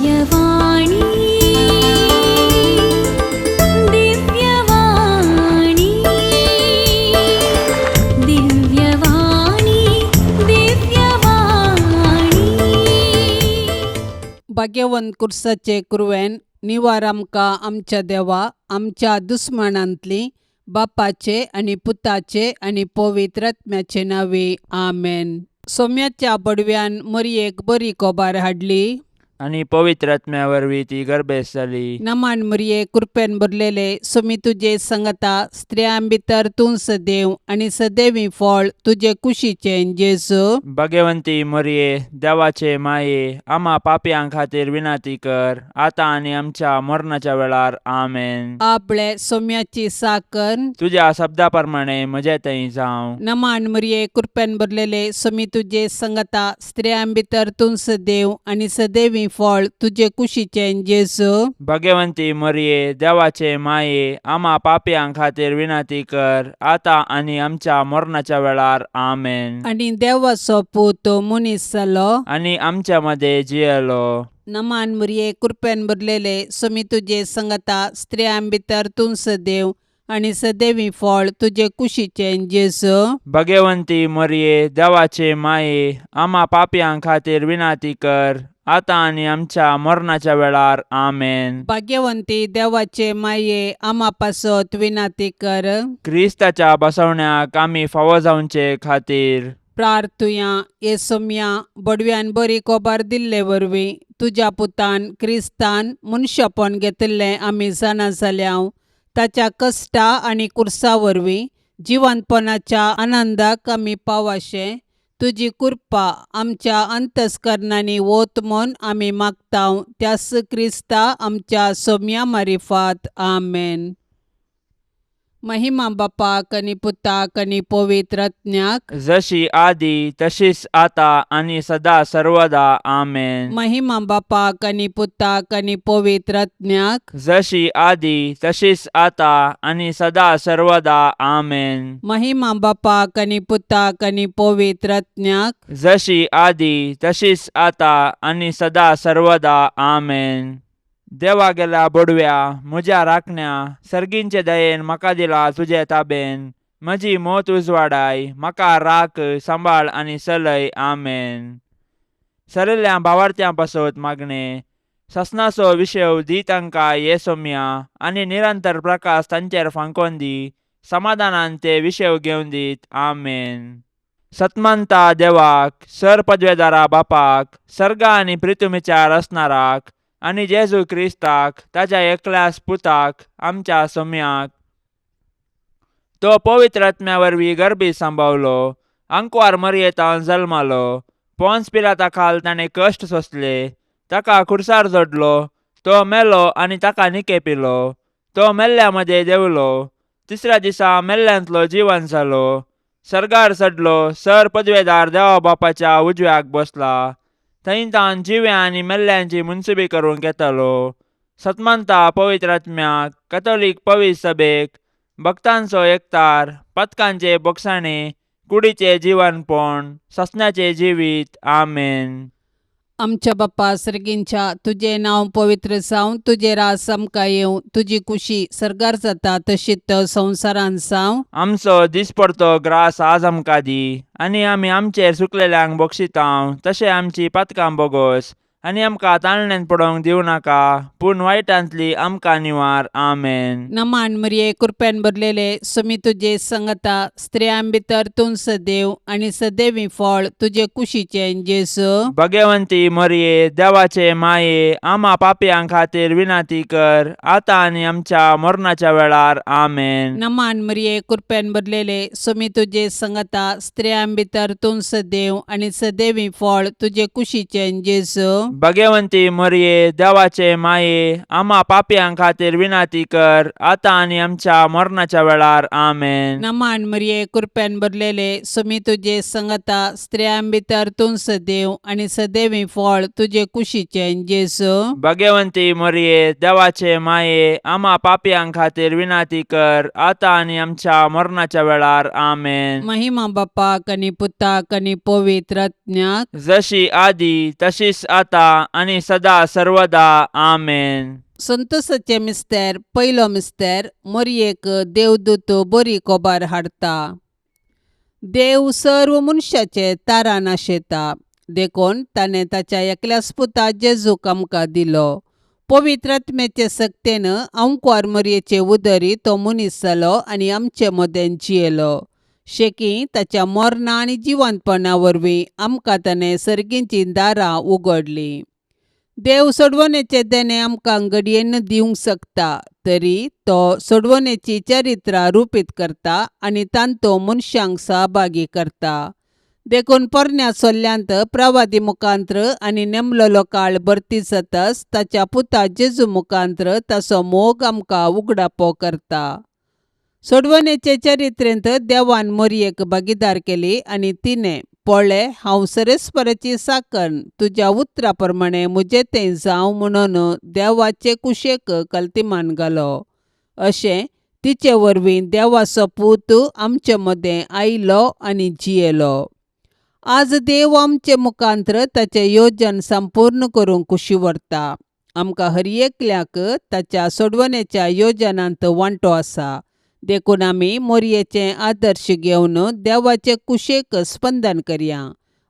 दिव्यवाणी, दिव्यवाणी, दिव्यवाणी, दिव्यवाणी. भाग्यवंत कुर्साचे कुरवेन निवार आमकां आमच्या देवा आमच्या दुस्मानांतली बापाचे आनी पुताचे आनी पवित्र आत्म्याचे नांवे, आमेन. सोम्याच्या बडव्यान मरयेक बरी कोबार हाडली. आनी पवित्र आत्म्या वरवीं ती गर्भेस्त जाली. नमान मरये, कृपेन भरलेले, सोमी तुजे संगता, स्त्रियां भितर तूं सदैव आनी सदैवी फळ तुजे कुशीचें जेजू. भगवंती मरये, देवाचे माये, आमा पापयां खातीर विनंती कर, आतां आनी आमच्या मरणाच्या वेळार. आमेन. आपले सोम्याची साकर. तुज्या शब्दा प्रमाणे म्हजे थंय जावं. नमान मरये, कृपेन भरलेले, सोमी तुजे संगता, स्त्रियां भितर तूं सदैव आनी सदैवी फळ तुजे कुशीचें जेजू. भगवंती मरये, देवाचे माये, आमा पापयां खातीर विनंती कर, आतां आनी आमच्या मरणाच्या वेळार. आमेन. आनी देवाचो पूत मनीस जालो. आनी आमच्या मदें जियेलो. नमान मरये, कृपेन भरलेले, सोमी तुजे संगता, स्त्रियां भितर तूं सदैव आनी सदैवी फळ तुजे कुशीचें जेजू. भगवंती मरये, देवाचे माये, आमा पापयां खातीर विनंती कर, आतां आनी आमच्या मरणाच्या वेळार. आमेन. भाग्यवंती देवाचे माये, आमा पासत विनंती कर. क्रिस्ताच्या बसवण्याक आमी फावो जावचे खातीर. प्रार्थुया. हे सोम्या, बडव्यान बरी कोबार दिल्ले वरवीं तुज्या पुतान क्रिस्तान मनशापण घेतिल्लें आमी जाणा जाल्या. ताच्या कश्टा आनी कुर्सा वरवीं जिवंतपणाच्या आनंदाक आमी पावाशें तुजी कृपा आमच्या अंतस्करणांनी वत म्हूण आमी मागता, त्यास क्रिस्ता आमच्या सोम्या मारिफात. आमेन. महिमा बापाक आनी पुताक आनी पवित्र आत्म्याक. जशी आदी तशीच आता आनी सदा सर्वदा. आमेन. महिमा बापाक आनी पुताक आनी पवित्र आत्म्याक. जशी आदी तशीच आता आनी सदा सर्वदा. आमेन. महिमा बापाक आनी पुताक आनी पवित्र आत्म्याक. जशी आदी तशीच आता आनी सदा सर्वदा. आमेन. देवा गेल्या बडव्या, म्हज्या राखण्या, सर्गींचे दयेन म्हाका दिला तुजे ताबेन. म्हजी मोत उजवाडाय, म्हाका राख, सांबाळ आनी चलय. आमेन. सरिल्ल्या भावार्थ्यां पासत मागणें. ससनाचो विशेव दी तांकां ये सोम्या, आनी निरंतर प्रकाश तांचेर फांकोन दी. समाधानान ते विशेव घेवन दीत. आमेन. सतमंता देवाक, सर पदवेदारा बापाक, सर्गा आनी प्रितुमीच्या रचणाराक, आनी जेजू क्रिस्ताक, ताच्या एकल्याच पुताक, आमच्या सोम्याक, तो पवित्र आत्म्या वरवीं गर्भी सांबावलो, आंकवार मरयेतान जल्मालो, पोन्स पिलाता खाल ताणें कश्ट सोंसले, ताका खुर्सार जोडलो, तो मेलो आनी ताका निकेपिलो, तो मेल्ल्या मदें देंवलो, तिसऱ्या दिसा मेल्ल्यांतलो जिवन जालो, सर्गार चडलो, सर पदवेदार देवा बापाच्या उजव्याक बसला, थंय तावन जिव्या आनी मेल्ल्यांची मुनसुबी करूंक येतालो. सतमंता पवित्र आत्म्याक, कथोलीक पवित्र सभेक, भक्तांचो एकतार, पथकांचे बोगसाणे, कुडीचे जिवनपण, ससण्याचे जिवीत. आमेन. आमच्या बाप्पा सर्गींच्या, तुजें नांव पवित्र जावं, तुजें राज आमकां येवं, तुजी कुशी सर्गार जाता तशीच संवसारांत जावं. आमचो दिसपडतो ग्रास आज आमकां दी, आनी आमी आमचेर चुकलेल्यांक बक्षितांव तशें आमची पातकां बोगोस, आनी आमकां ताळण्यांत पडोवंक दिवं नाका, पूण वायटांतली आमकां निवार. आमेन. नमान मरिये, कृपेन भरलेले, सुमी तुजे संगता, स्त्रियां भितर तूं सदैव आनी सदैवी फळ तुजे कुशीचें जेजू. भगवंती मरिये, देवाचे माये, आमा पापयां खातीर विनंती कर, आतां आनी आमच्या मरणाच्या वेळार. आमेन. नमान मरिये, कृपेन भरलेले, सुमी तुजे संगता, स्त्रियां भितर तूं सदैव आनी सदैवी फळ तुजे कुशीचें जेजू. भगवंती मरिये, देवाचे माये, आमा पापयां खातीर विनंती कर, आतां आनी आमच्या मरणाच्या वेळार. आमेन. नमान मरिये, कृपेन भरलेले, सुमी तुजे संगता, स्त्रियां भितर तूं सदैव आनी सदैवी फळ तुजे कुशीचें जेजू. भगवंती मरिये, देवाचे माये, आमा पापयां खातीर विनंती कर, आतां आनी आमच्या मरणाच्या वेळार. आमेन. महिमा बापाक आनी पुताक आनी पवित्र आत्म्याक. जशी आदी तशीच आता आतां आनी सदा सर्वदा आमेन. संतोसाचें मिस्तेर. पयलो मिस्तेर. मोरयेक देवदूत बरी कोबार हाडटा. देव सर्व मनशाचे तारान आशेता, देखून ताणें ताच्या एकल्याच पुता जेजूक आमकां दिलो. पवित्र आत्म्याचे सक्तेन अंकवार मोरयेचे उदरी तो मनीस जालो आनी आमचे मदें जियेलो. शेकी ताच्या मरणा आनी जिवंतपणा वरवीं आमकां ताणें सर्गीचीं दारां उगडलीं. देव सोडवणेचें देणें आमकां घडयेन दिवंक शकता, तरी तो सोडवणेची चरित्रां रुपीत करता आनी तांतो मनशांक सहभागी करता. देखून पोरण्या सोल्ल्यांत प्रवादी मुखांत्र आनी नेमलेलो काळ भरती जातच ताच्या पुता जेजू मुखांत्र ताचो मोग आमकां उगडापो करता. सोडवणेचे चरित्रेंत देवान मोरयेक भागीदार केली आनी तिणें पळय, हांव सरेस्पराची साकण, तुज्या उतरा प्रमाणें म्हजें तें जावं म्हणून देवाचे कुशेक कल्तिमान घालो. अशें तिचे वरवीं देवाचो पूत आमचे मदें आयलो आनी जियेलो. आज देव आमचे मुखांत्र ताचें योजन संपूर्ण करूंक कुशी व्हरता. आमकां हर एकल्याक ताच्या सोडवणेच्या योजनांत वांटो आसा, देखून आमी मोरयेचें आदर्श घेवन देवाचे कुशेक स्पंदन करया.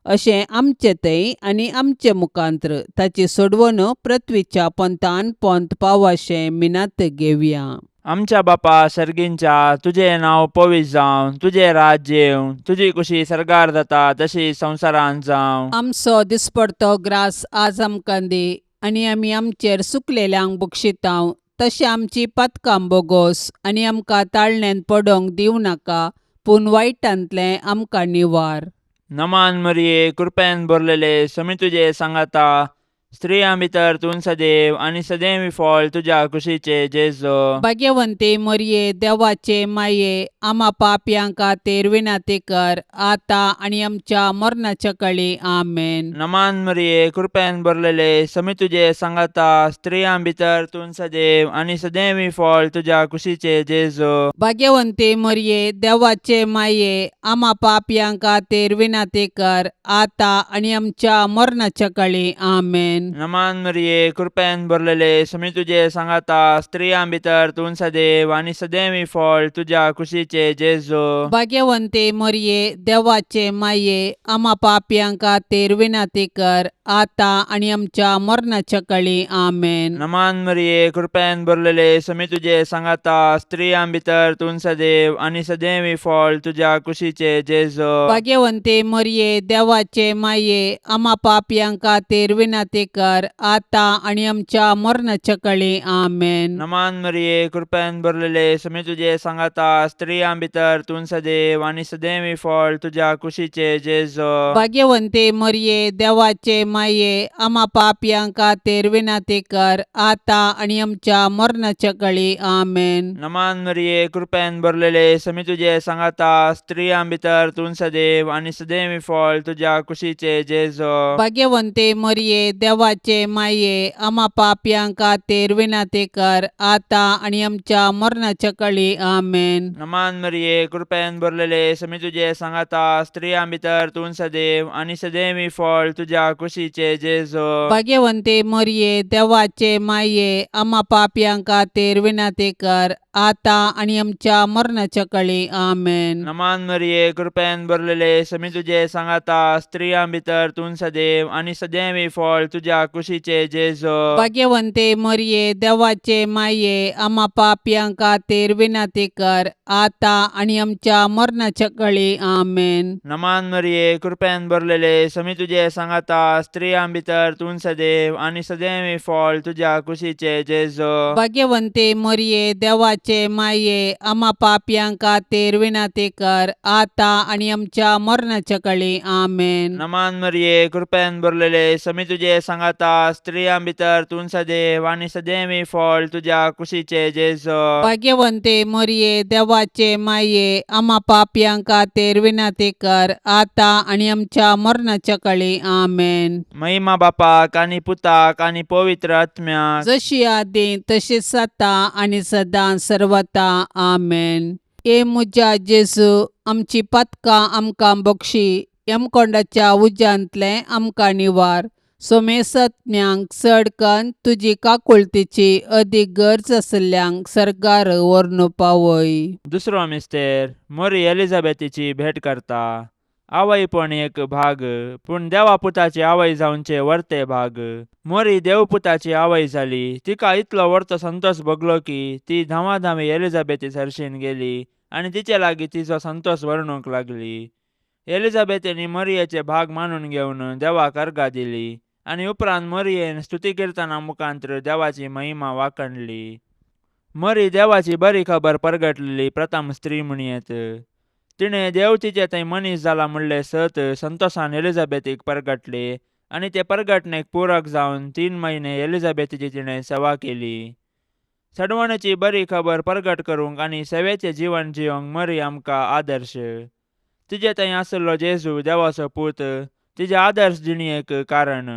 अशें आमचे थंय आनी आमचे मुखांत्र ताची सोडवण पृथ्वीच्या पोंतान पोंत पावाशें मिनात घेवया. आमच्या बापा सर्गींच्या, तुजें नांव पवित्र जावं, तुजें राज्य येवं, तुजी कुशी सर्गार जाता तशी संवसारांत जावं. आमचो दिसपडतो ग्रास आज आमकां दी आनी आमी आमचेर सुकलेल्यांक बक्षितांव तशें आमची पातकां बोगोस आनी आमकां ताळण्यांत पडोंक दिवं नाका, पूण वायटांतलें आमकां निवार. नमान मरिये, कृपेन भरलेले, समी तुजे सांगाता, स्त्रियां भितर तूं सदैव आनी सदैव फळ तुज्या कुशीचे जेजो. भाग्यवंती मोरये, देवाचे माये, आमा पापयां खातीर विनंती कर, आतां आनी आमच्या मरणाच्या कळी. आमेन. नमान मरिये, कृपेन भरलेले, समी तुजे सांगाता, स्त्रियां भितर तूं सदैव आनी सदैव फळ तुज्या कुशीचे जेजो. भाग्यवंती मोरये, देवाचे माये, आमा पापयां खातीर विनंती कर, आतां आनी आमच्या मरणाच्या कळी. आमेन. नमान मरिये, कृपेन भरलेले, समी तुजे सांगाता, स्त्रियां भितर तूं सदैव आनी सदैव फळ तुज्या कुशीचे जेजो. भाग्यवंती मोरये, देवाचे माये, आमा पापयां खातीर विनंती कर, आतां आनी आमच्या मरणाच्या कळी. आमेन. नमान मरिये, कृपेन भरलेले, समी तुजे सांगाता, स्त्रियां भितर तूं सदैव आनी सदैव फळ तुज्या कुशीचे जेजो. भाग्यवंती मोरये, देवाचे माये, आमा पापयां खातीर विनंती कर, आतां आनी आमच्या मरणाच्या कळी. आमेन. नमान मरिये, कृपेन भरलेले, समी तुजे सांगाता, स्त्रियां भितर तूं सदैव आनी सदैव फळ तुज्या कुशीचे जेजो. भाग्यवंती मोरये, देवाचे माये, आमा पापयां खातीर विनंती कर, आतां आनी आमच्या मरणाच्या कळी. आमेन. नमान मरिये, कृपेन भरलेले, समी तुजे सांगाता, स्त्रियां भितर तूं सदैव आनी सदैव फळ तुज्या कुशीचे जेजो. भाग्यवंती मोरये, देवाचे माये, आमा पापयां खातीर विनंती कर, आतां आनी आमच्या मरणाच्या कळी. आमेन. नमान मरिये, कृपेन भरलेले, समी तुजे सांगाता, स्त्रियां भितर तूं सदैव आनी सदैव फळ तुज्या कुशीचे जेजो. भाग्यवंती मोरये, देवाचे माये, आमा पापयां खातीर विनंती कर, आतां आनी आमच्या मरणाच्या कळी. आमेन. नमान मरिये, कृपेन भरलेले, समी तुजे सांगाता, स्त्रियां भितर तूं सदैव आनी सदैव फळ तुज्या कुशीचे जेजो. भाग्यवंती मोरये, देवाचे माये, आमा पापयां खातीर विनंती कर, आतां आनी आमच्या मरणाच्या कळी. आमेन. नमान मरिये, कृपेन भरलेले, समी तुजे सांगाता, स्त्रियां भितर तूं सदैव आनी सदैव फळ तुज्या कुशीचे जेजो. भाग्यवंती मोरये, देवाचे माये, आमा पापयां खातीर विनंती कर, आतां आनी आमच्या मरणाच्या कळी. आमेन. नमान मरिये, कृपेन भरलेले, समी तुजे सांगाता, स्त्रियां भितर तूं सदैव आनी सदैव फळ तुज्या कुशीचे जेजो. भाग्यवंती मोरये, देवाचे माये, आमा पापयां खातीर विनंती कर, आतां आनी आमच्या मरणाच्या कळी. आमेन. महिमा बापाक आनी पुताक आनी पवित्र आत्म्याक, जशी आदी तशीच आतां आनी सदां सर्वता. आमेन. ए म्हज्या जेजू, आमची पातकां आमकां बक्षी, यमकोंडाच्या उज्यांतलें आमकां निवार. सोमेसत्म्यांक चड कन्न तुजी काकुळतीची अदीक गरज आशिल्ल्यांक सर्गार व्हरून पावय. दुसरो मिस्तेर मोरी एलिझाबेथीची भेट करता. आवयपण एक भाग, पूण देवा पुताची आवय जावचे वर्ते भाग. मोरी देवपुताची आवय जाली. तिका इतलो वर्तो संतोष भोगलो की ती धांवाधांवी एलिझाबेथी सरशीन गेली आनी तिचे लागीं तिचो संतोष वर्णूंक लागली. एलिझाबेथीन मरियेचे भाग मानून घेवन देवाक अर्गां दिली आनी उपरांत मरियेन स्तुती किर्तना मुखांत्र देवाची महिमा वाखणली. मरी देवाची बरी खबर परगटलेली प्रथम स्त्री म्हणयेत. तिणें देव तिचे थंय मनीस जाला म्हणलें सत संतोषान एलिझाबेथीक परगटले आनी ते परगटणेक पूरक जावन 3 म्हयने एलिझाबेथीची तिणें सेवा केली. सडवणेची बरी खबर परगट करूंक आनी सेवेचें जिवन जियोंक मरी आमकां आदर्श. तिजे थंय आशिल्लो जेजू देवाचो पूत तिजे आदर्श जिणेक कारण.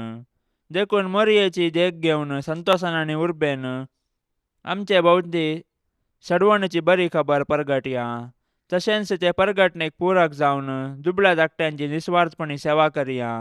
देखून मरियेची देख घेवन संतोषान आनी उर्बेन आमचे भोंवती सडवणेची बरी खबर परगटया. तशेंच ते परगटणेक पूरक जावन दुबळ्या धाकट्यांची निस्वार्थपणी सेवा करया.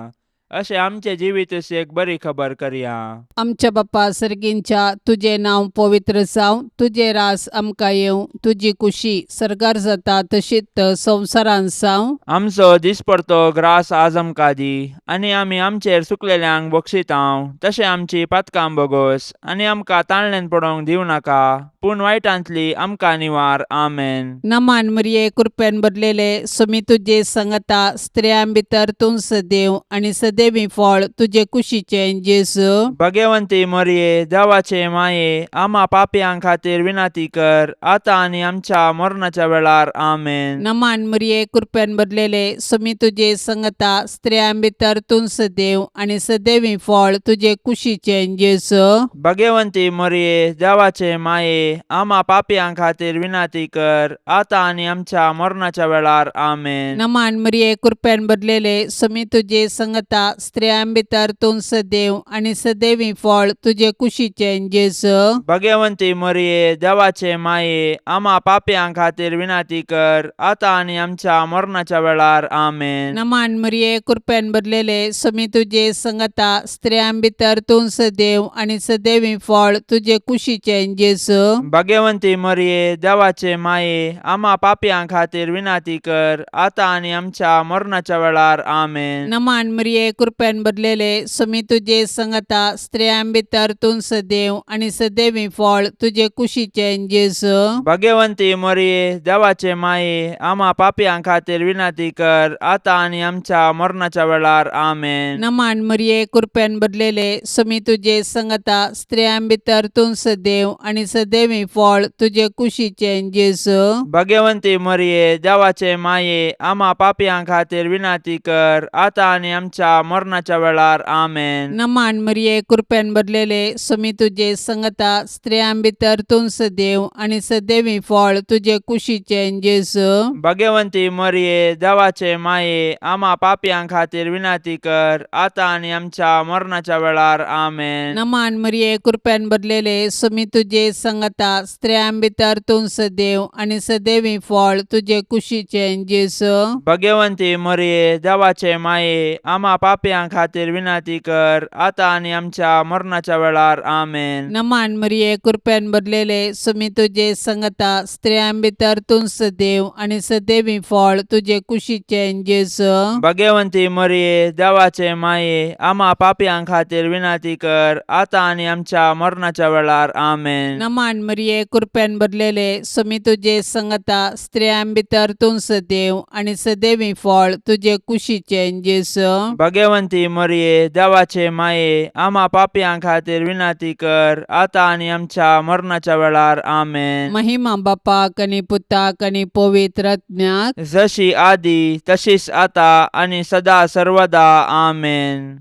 अशें आमचें जिवीत एक बरी खबर करया. आमच्या बापा सर्गींच्या, तुजें नांव पवित्र जावं, तुजें रास आमकां येवं, तुजी कुशी सर्गार जाता तशीच संवसारांत जावं. आमचो दिसपडतो ग्रास आज आमकां दी आनी आमी आमचेर चुकलेल्यांक बक्षितांव तशें आमची पातकां बोगोस आनी आमकां ताळण्यान पडोवंक दिवं नाका, पूण वायटांतली आमकां निवार. आमेन. नमान मरिये, कृपेन भरलेले, सुमी तुजे संगता, स्त्रियां भितर तूं सदैव आनी सदैवी फळ तुजे कुशीचें जेजू. भगवंती मरिये, देवाचे माये, आमा पापयां खातीर विनंती कर, आतां आनी आमच्या मरणाच्या वेळार. आमेन. नमान मरिये, कृपेन भरलेले, सुमी तुजे संगता, स्त्रियां भितर तूं सदैव आनी सदैवी फळ तुजे कुशीचें जेजू. भगवंती मरिये, देवाचे माये, आमा पापयां खातीर विनंती कर, आतां आनी आमच्या मरणाच्या वेळार. आमेन. नमान मरिये, कृपेन भरलेले, सुमी तुजे संगता, स्त्रियां भितर तूं सदैव आनी सदैवी फळ तुजे कुशीचें जेजू. भगवंती मरिये, देवाचे माये, आमा पापयां खातीर विनंती कर, आतां आनी आमच्या मरणाच्या वेळार. आमेन. नमान मरिये, कृपेन भरलेले, सुमी तुजे संगता, स्त्रियां भितर तूं सदैव आनी सदैवी फळ तुजे कुशीचें जेजू. भगवंती मरिये, देवाचे माये, आमा पापयां खातीर विनंती कर, आतां आनी आमच्या मरणाच्या वेळार. आमेन. नमान मरिये, कृपेन भरलेले, सुमी तुजे संगता, स्त्रियां भितर तूं सदैव आनी सदैवी फळ तुजे कुशीचें जेजू. भगवंती मरिये, देवाचे माये, आमा पापयां खातीर विनंती कर, आतां आनी आमच्या मरणाच्या वेळार. आमेन. नमान मरिये, कृपेन भरलेले, सुमी तुजे संगता, स्त्रियां भितर तूं सदैव आनी सदैवी फळ तुजे कुशीचें जेजू. भगवंती मरिये, देवाचे माये, आमा पापयां खातीर विनंती कर, आतां आनी आमच्या मरणाच्या वेळार. आमेन. नमान मरिये, कृपेन भरलेले, सुमी तुजे संगता, स्त्रियां भितर तूं सदैव आनी सदैवी फळ तुजे कुशीचें जेजू. भगवंती मरिये, देवाचे माये, आमा पापयां खातीर विनंती कर, आतां आनी आमच्या मरणाच्या वेळार. आमेन. नमान मरिये, कृपेन भरलेले, सुमी तुजे संगता, स्त्रियां भितर तूं सदैव आनी सदैवी फळ तुजे कुशीचें जेजू. भगवंती मरिये, देवाचे माये, आमा पापयां खातीर विनंती कर, आतां आनी आमच्या मरणाच्या वेळार. आमेन. नमान मरिये, कृपेन भरलेले, सुमी तुजे संगता, स्त्रियां भितर तूं सदैव आनी सदैवी फळ तुजे कुशीचें जेजू. भगवंती मरिये, देवाचे माये, आमा पापयां खातीर विनंती कर, आतां आनी आमच्या मरणाच्या वेळार. आमेन. नमान मरिये, कृपेन भरलेले, सुमी तुजे संगता, स्त्रियां भितर तूं सदैव आनी सदैवी फळ तुजे कुशीचें जेजू. भगवंती मरिये, देवाचे माये, आमा पापयां खातीर विनंती कर, आतां आनी आमच्या मरणाच्या वेळार. आमेन. महिमा बापाक आनी पुताक आनी पवित्र आत्म्याक, जशी आदी तशीच आता आनी सदा सर्वदा. आमेन.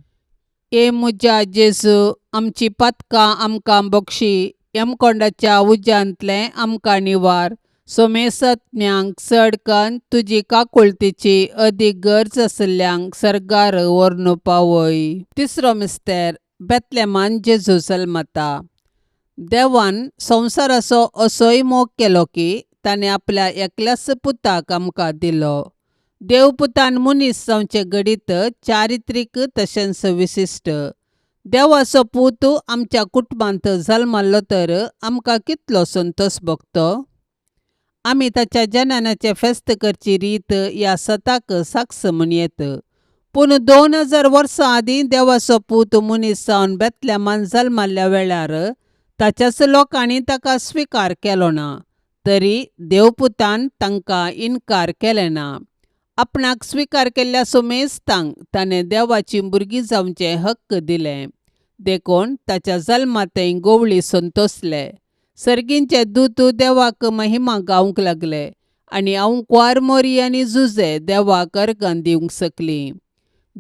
ए म्हज्या जेजू, आमची पातकां आमकां बक्षी, यमकोंडाच्या उज्यांतलें आमकां निवार, सोमेसत्म्यांक चड कन्न तुजी काकुळतीची अदीक गरज आशिल्ल्यांक सर्गार व्हरून पावय. तिसरो मिस्तेर, बेतलेमान जेजू जल्मता. देवान संवसाराचो असोय मोग केलो की ताणें आपल्या एकल्याच पुताक आमकां दिलो. देवपुतान मनीस जावचें घडीत चारित्रीक तशेंच विशिश्ट. देवाचो पूत आमच्या कुटुंबांत जल्मल्लो तर आमकां कितलो संतोश भोगतो. आमी ताच्या जननाचें फेस्त करची रीत ह्या सताक साक्ष म्हूण येत. पूण 2000 वर्सां आदीं देवाचो पूत मनीस जावन बेतलेमान जल्मल्ल्या वेळार ताच्याच लोकांनी ताका स्विकार केलो ना, तरी देवपुतान तांकां इनकार केलें ना. आपणाक स्विकार केल्ल्या सुमेस्तांक ताणें देवाचीं भुरगीं जावचें हक्क दिलें. देखून ताच्या जल्मांतय गोवळी संतोसले. सर्गींचे दूत देवाक महिमा गावंक लागले आनी आंवकुवार मोरी आनी जुजे देवाक अर्गां दिवंक शकलीं.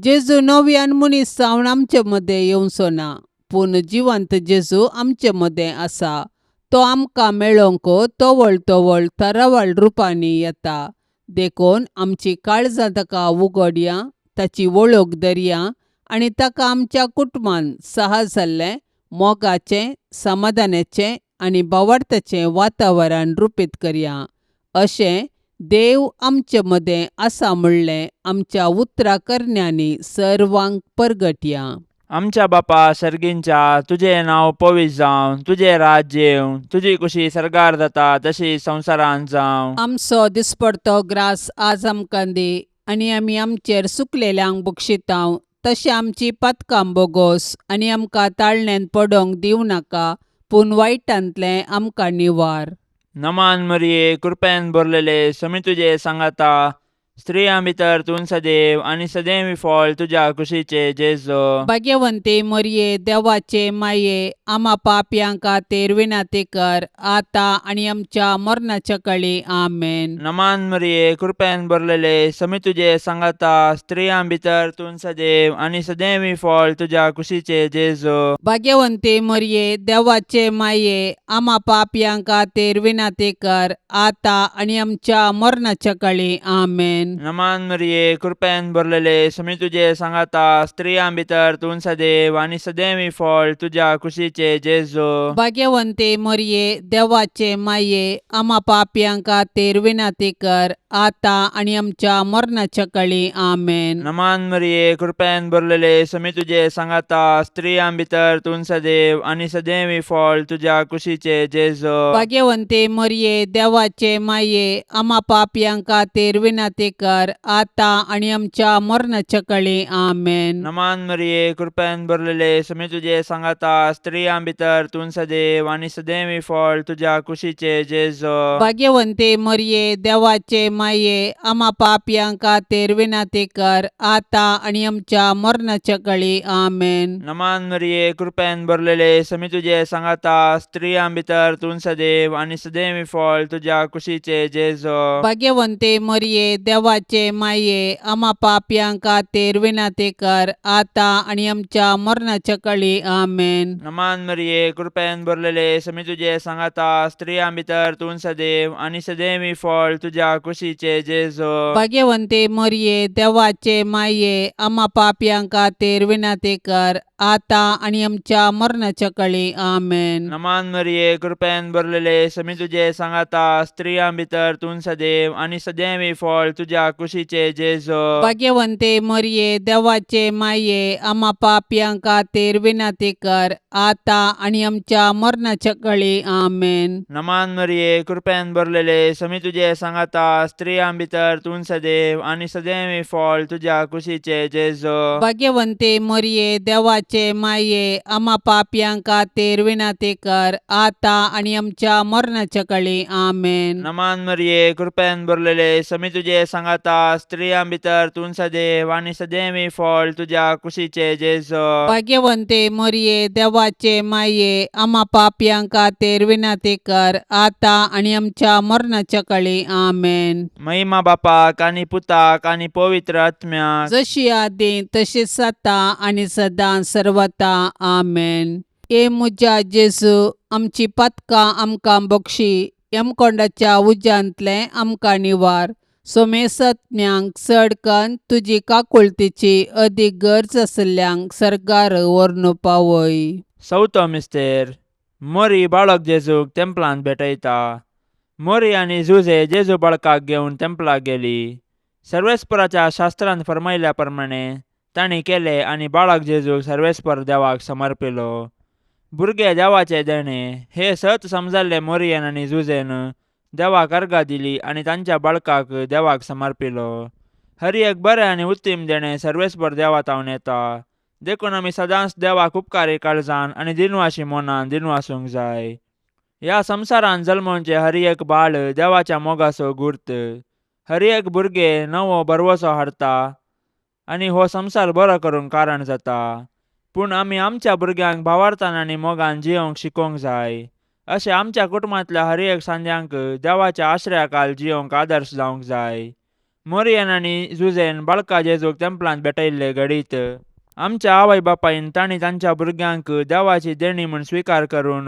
जेजू नव्यान मनीस जावन आमचे मदें येवचो ना, पूण जिवंत जेजू आमचे मदें आसा. तो आमकां मेळोवंक तवळ तवळ तरावळ रुपांनी येता. देखून आमची काळजां ताका उगडया, ताची वळख धरया आनी ताका आमच्या कुटुंबान सहज जाल्लें मोगाचें, समाधानाचें आनी भावार्थाचें वातावरण रुपीत करया. अशें देव आमचे मदें आसा म्हणलें आमच्या उतरा करण्यांनी सर्वांक परगटया. आमच्या बापा सर्गींच्या, तुजें नांव पवित्र जावं, तुजें राज्य येवं, तुजी कुशी सर्गार जाता तशी संवसारांत जावं. आमचो दिसपडतो ग्रास आज आमकां दी आनी आमी आमचेर सुकलेल्यांक बक्षितांव तशें आमची पातकां बोगोस आनी आमकां ताळण्यांत पडोंक दिवं नाका, पूण वायटांतलें आमकां निवार. नमान मरिये, कृपेन भरलेले, समी तुजे सांगाता, स्त्रियां भितर तूं सदैव आनी सदैव फळ तुज्या कुशीचे जेजो. भाग्यवंती मरिये, देवाचे माये, आमा पापयां खातीर विनंती कर आतां आनी आमच्या मरणाच्या कळी. आमेन. नमान मरिये, कृपेन भरलेले, समी तुजे सांगाता, स्त्रियां भितर तूं सदैव आनी सदैव फळ तुज्या कुशीचे जेजो. भाग्यवंती मरिये, देवाचे माये, आमा पापयां खातीर विनंती कर आतां आनी आमच्या मरणाच्या कळी. आमेन. नमान मरिये, कृपेन भरलेले, समी तुजे सांगाता, स्त्रियां भितर तूं सदैव आनी सदैव फळ तुज्या कुशीचे जेजो. भाग्यवंती मरिये, देवाचे माये, आमा पापयां खातीर विनंती कर आतां आनी आमच्या मरणाच्या कळी. आमेन. नमान मरिये, कृपेन भरलेले, समी तुजे सांगाता, स्त्रियां भितर तूं सदैव आनी सदैव फळ तुज्या कुशीचे जेजो. भाग्यवंती मरिये, देवाचे माये, आमा पापयां खातीर विनंती कर आतां आनी आमच्या मरणाच्या कळी. आमेन. नमान मरिये, कृपेन भरलेले, समी तुजे सांगाता, स्त्रियां भितर तूं सदैव आनी सदैव फळ तुज्या कुशीचे जेजो. भाग्यवंती मरिये, देवाचे माये, आमा पापयां खातीर विनंती कर आतां आनी आमच्या मरणाच्या कळी. आमेन. नमान मरिये, कृपेन भरलेले, समी तुजे सांगाता, स्त्रियां भितर तूं सदैव आनी सदैव फळ तुज्या कुशीचे जेजो. भाग्यवंती मरिये, देवाचे माये, आमा पापयां खातीर विनंती कर आतां आनी आमच्या मरणाच्या कळी. आमेन. नमान मरिये, कृपेन भरलेले, समी तुजे सांगाता, स्त्रियां भितर तूं सदैव आनी सदैव फळ तुज्या कुशीचे जेजो. भाग्यवंती मरिये, देवाचे माये, आमा पापयां खातीर विनंती कर आतां आनी आमच्या मरणाच्या कळी. आमेन. नमान मरिये, कृपेन भरलेले, समी तुजे सांगाता, स्त्रियां भितर तूं सदैव आनी सदैव फळ तुज्या कुशीचे जेजो. भाग्यवंती मरिये, देवाचे माये, आमा पापयां खातीर विनंती कर आतां आनी आमच्या मरणाच्या कळी. आमेन. नमान मरिये, कृपेन भरलेले, समी तुजे सांगाता, स्त्रियां भितर तूं सदैव आनी सदैव फळ तुज्या कुशीचे जेजो. भाग्यवंती मरिये, देवाचे माये, आमा पापयां खातीर विनंती कर आतां आनी आमच्या मरणाच्या कळी. आमेन. नमान मरिये, कृपेन भरलेले, समी तुजे सांगाता, स्त्रियां भितर तूं सदैव आनी सदैव फळ तुज्या कुशीचे जेजो. भाग्यवंती मरिये, देवाचे माये, आमा पापयां खातीर विनंती कर आतां आनी आमच्या मरणाच्या कळी. आमेन. महिमा बापाक आनी पुताक आनी पवित्र आत्म्याक, जशी आदी तशीच आतां आनी सदां सर्वता. आमेन. ए म्हज्या जेजू, आमची पातकां आमकां बक्षी, यमकोंडाच्या उज्यांतलें आमकां निवार, सोमेसत्म्यांक चड कन्न तुजी काकुळतीची अदीक गरज आशिल्ल्यांक सर्गार व्हरून पावय. चवथो मिस्तेर. मोरी बाळक जेजूक तेंपलांत भेटयता. मोरी आनी जुजे जेजू बाळकाक घेवन तेंपलाक गेली. सर्वेस्पराच्या शास्त्रांत फर्मायल्या प्रमाणे तांणी केलें आनी बाळक जेजूक सर्वेस्पर देवाक समर्पिलो. भुरगे देवाचें देणें हें सत समजल्ले मोरयेन आनी जुजेन देवाक अर्गां दिली आनी तांच्या बाळकाक देवाक समर्पिलो. हर एक बरें आनी उत्तीम देणें सर्वेस्पर देवा तावन येता, देखून आमी सदांच देवाक उपकारी काळजान आनी दिनवाशी मनान दिनवासूंक जाय. ह्या संवसारांत जल्मोवचें हर एक बाळ देवाच्या मोगाचो गुर्त. हर एक भुरगें नवो भरवसो हाडटा आनी हो संवसार बरो करूंक कारण जाता. पूण आमी आमच्या भुरग्यांक भावार्थान आनी मोगान जियोवंक शिकोवंक जाय. अशें आमच्या कुटुंबांतल्या हर एक सांद्यांक देवाच्या आश्रयाखाल जियोवंक आदर्श जावंक जाय. मोरयेन आनी जुजेन बाळका जेजूक तेंपलांत भेटयल्ले घडीत आमच्या आवय बापायन तांणी तांच्या भुरग्यांक देवाची देणी म्हूण स्विकार करून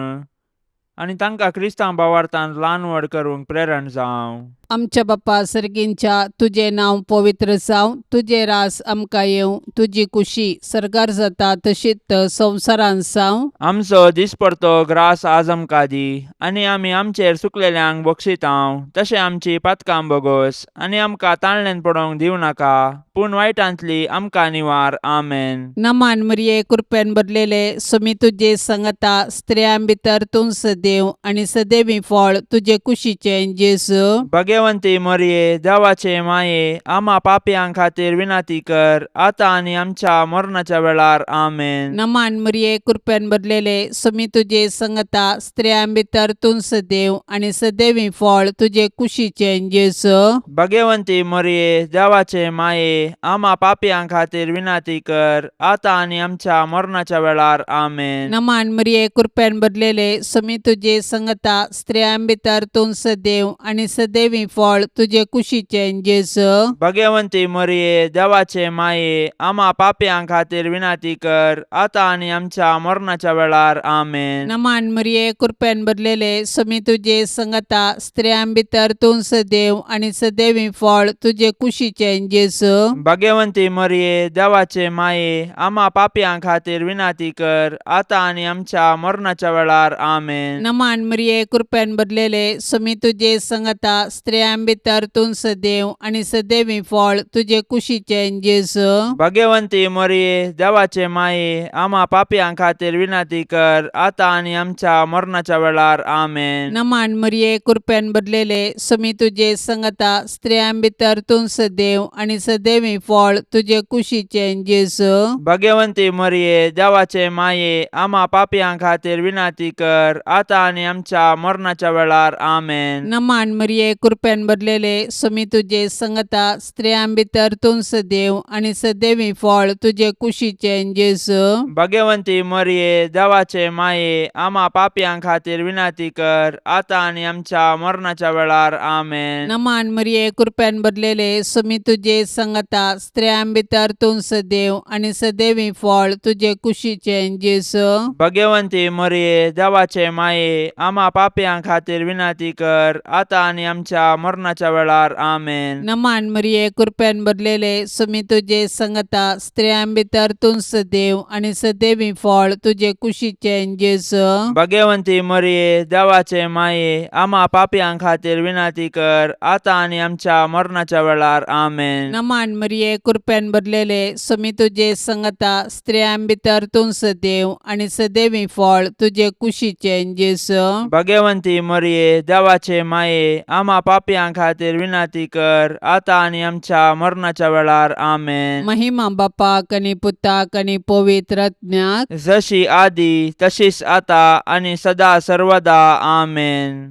आनी तांकां क्रिस्तांव भावार्थान ल्हान व्हड करूंक प्रेरण जावं. आमच्या बापा सर्गींच्या, तुजें नांव पवित्र जावं, तुजें रास आमकां येवं, तुजी कुशी सर्गार जाता तशीच संवसारांत जावं. आमचो दिसपडतो ग्रास आज आमकां दी आनी आमी आमचेर सुकलेल्यांक बक्षितांव तशें आमची पातकां बोगोस आनी आमकां ताळण्यान पडोवंक दिवं नाका, पूण वायटांतली आमकां निवार. आमेन. नमान मरिये, कृपेन भरलेले, सुमी तुजे संगता, स्त्रियां भितर तूं सदैव आनी सदैवी फळ तुजे कुशीचें जेजू. भगवंती मोरये, देवाचे माये, आमा पापयां खातीर विनंती कर, आतां आनी आमच्या मरणाच्या वेळार. आमेन. नमान मरिये, कृपेन भरलेले, सुमी तुजे संगता, स्त्रियां भितर तूं सदैव आनी सदैवी फळ तुजे कुशीचें जेजू. भगवंती मोरये, देवाचे माये, आमा पापयां खातीर विनंती कर, आतां आनी आमच्या मरणाच्या वेळार. आमेन. नमान मरिये, कृपेन भरलेले, सुमी तुजे संगता, स्त्रियां भितर तूं सदैव आनी सदैवी फळ तुजे कुशीचें जेजू. भगवंती मोरये, देवाचे माये, आमा पापयां खातीर विनंती कर, आतां आनी आमच्या मरणाच्या वेळार. आमेन. नमान मरिये, कृपेन भरलेले, सुमी तुजे संगता, स्त्रियां भितर तूं सदैव आनी सदैवी फळ तुजे कुशीचें जेजू. भगवंती मोरये, देवाचे माये, आमा पापयां खातीर विनंती कर, आतां आनी आमच्या मरणाच्या वेळार. आमेन. नमान मरिये, कृपेन भरलेले, सुमी तुजे संगता, स्त्रियां भितर तूं सदैव आनी सदैवी फळ तुजे कुशीचें जेजू. भगवंती मोरये, देवाचे माये, आमा पापयां खातीर विनंती कर, आतां आनी आमच्या मरणाच्या वेळार. आमेन. नमान मरिये, कृपेन भरलेले, सुमी तुजे संगता, स्त्रियां भितर तूं सदैव आनी सदैवी फळ तुजे कुशीचें जेजू. भगवंती मोरये, देवाचे माये, आमा पापयां खातीर विनंती कर, आतां आनी आमच्या मरणाच्या वेळार. आमेन. नमान मरिये, कृपेन भरलेले, सुमी तुजे संगता, स्त्रियां भितर तूं सदैव आनी सदैवी फळ तुजे कुशीचें जेजू. भगवंती मोरये, देवाचे माये, आमा पापयां खातीर विनंती कर, आतां आनी आमच्या मरणाच्या वेळार. आमेन. नमान मरिये, कृपेन भरलेले, सुमी तुजे संगता, स्त्रियां भितर तूं सदैव आनी सदैवी फळ तुजे कुशीचें जेजू. भगवंती मोरये, देवाचे माये, आमा पापयां खातीर विनंती कर, आतां आनी आमच्या मरणाच्या वेळार. आमेन. नमान मरिये, कृपेन भरलेले, सुमी तुजे संगता, स्त्रियां भितर तूं सदैव आनी सदैवी फळ तुजे कुशीचें जेजू. भगवंती मोरये, देवाचे माये, आमा पापयां खातीर विनंती कर, आतां आनी आमच्या मरणाच्या वेळार. आमेन. नमान मरिये, कृपेन भरलेले, सुमी तुजे संगता, स्त्रियां भितर तूं सदैव आनी सदैवी फळ तुजे कुशीचें जेजू. भगवंती मोरये, देवाचे माये, आमा पापयां खातीर विनंती कर, आतां आनी आमच्या मरणाच्या वेळार. आमेन. महिमा बापाक आनी पुताक आनी पवित्र आत्म्याक. जशी आदी तशीच आता आनी सदा सर्वदा. आमेन.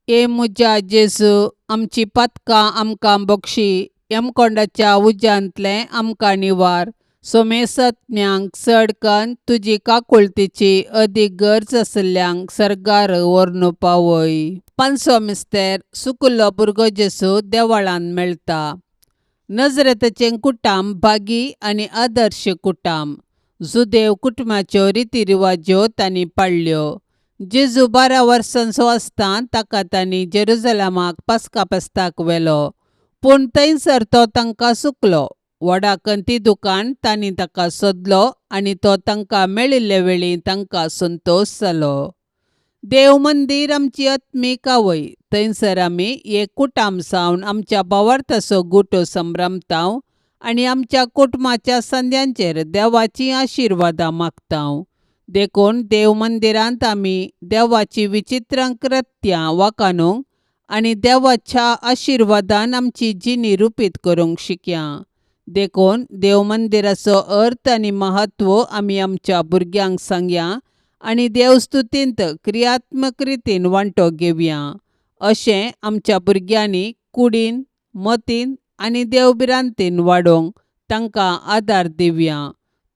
ए म्हज्या जेजू, आमची पातकां आमकां बक्षी, यमकोंडाच्या उज्यांतलें आमकां निवार, सोमेसत्म्यांक चड कन्न तुजी काकुळतीची अदीक गरज आशिल्ल्यांक सर्गार व्हरून पावय. पांचवो मिस्तेर, सुकुल्लो भुरगो जेजू देवळांत मेळटा. नजरेताचें कुटाम भागी आनी आदर्श कुटाम. जुदेव कुटुंबाच्यो रिती रिवाज्यो तांणी पाळ्ळ्यो. जेजू 12 वर्सांचो आसतना ताका तांणी जेरुजलमाक पास्का फेस्ताक व्हेलो, पूण थंयसर तो तांकां चुकलो. व्हडा कंती दुकान तांणी ताका सोदलो आनी तो तांकां मेळिल्ले वेळी तांकां संतोश जालो. देव मंदीर आमची आत्मीक आवय, थंयसर आमी एक कुटाम जावन आमच्या भावार्थाचो गुटो संभ्रमताव आनी आमच्या कुटुंबाच्या संद्यांचेर देवाचीं आशिर्वादां मागता. देखून देव मंदिरांत आमी देवाची विचित्र कृत्यां वाखाणूंक आनी देवाच्या आशिर्वादान आमची जिणी रुपीत करूंक शिकया. देखून देव मंदिराचो अर्थ आनी म्हत्व आमी आमच्या भुरग्यांक सांगया आनी देवस्तुतींत क्रियात्मक रितीन वांटो घेवया. अशें आमच्या भुरग्यांनी कुडीन, मतीन आनी देवभिरांतीन वाडोवंक तांकां आदार दिवया.